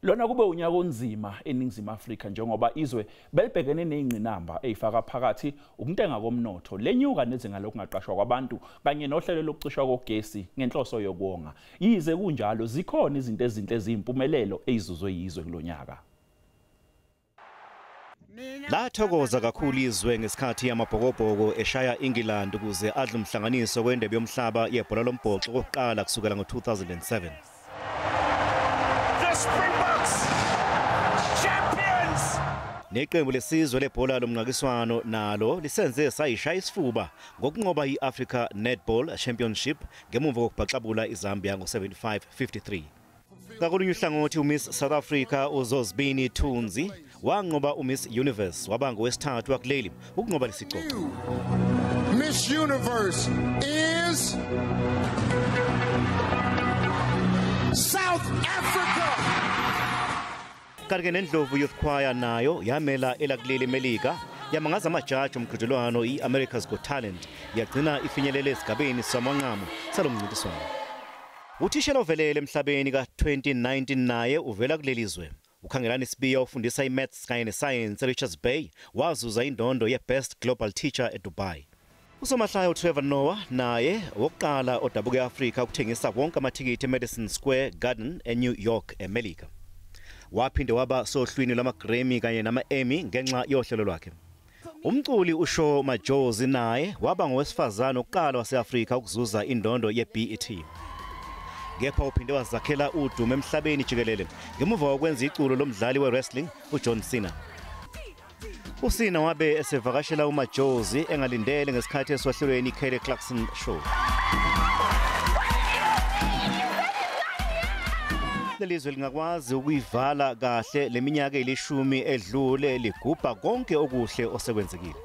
Lona kube unyaka onzima eNingizimu Afrika njengoba izwe belibhekene nezingqinamba ezifaka phakathi ukuntenga komnotho, lenyuka nezinga lokungaqashwa kwabantu kanye nohlelo lokucishwa kogesi ngenhloso yokuwonga. Yize kunjalo, zikhona izinto ezinhle eziyimpumelelo ezizuzwe yizwe kulonyaka. Lathokoza kakhulu izwe ngesikhathi amabhokobhoko eshaya England ukuze adle umhlanganiso wendebe yomhlaba yebhola lombhoxo okokuqala kusukela ngo-2007. The Springboks champions. Neqembu lesizwe lebhola lomnqakiswano nalo lisenze sayishaya isifuba ngokunqoba i-Africa Netball Championship ngemuva kokubhaxabula iZambia ngo-75-53. Ngakolunye uhlangothi, uMiss South Africa uZozibini Tunzi wanqoba uMiss Universe, waba ngowesithathu wakuleli ukunqoba lesicoco. Miss Universe is South Africa. Kanti-ke neNdlovu Youth Choir nayo yamela elakuleli eMelika, yamangaza amajaji omqhudelwano i-America's Got Talent, yagcina ifinyelele esigabeni samanqamu salo mncintiswano. Uthishela ovelele emhlabeni ka-2019 naye uvela kuleli zwe. UKhangelani Sibiya ufundisa i-Maths kanye ne-Science e-Richards Bay, wazuza indondo ye-Best Global Teacher eDubai. Usomahlaya uTrevor Noah naye wokuqala odabuka e-Afrika ukuthengisa wonke amathikithi eMadison Square Garden eNew York eMelika. Waphinde waba sohlwini lwama-Grammy kanye nama-Emmy ngenxa yohlelo lwakhe. Umculi uSho Majozi naye waba ngowesifazane wokuqala wase-Afrika ukuzuza indondo ye-BET. Kepha uphinde wazakhela udumo emhlabeni jikelele ngemuva kokwenza iculo lomdlali we-wrestling uJohn Cena. UCena wabe esevakashela uMajozi engalindele ngesikhathi esohlelweni iKelly Clarkson Show. Lelizwe lingakwazi ukuyivala kahle leminyaka elishumi edlule ligubha konke okuhle osekwenzekile.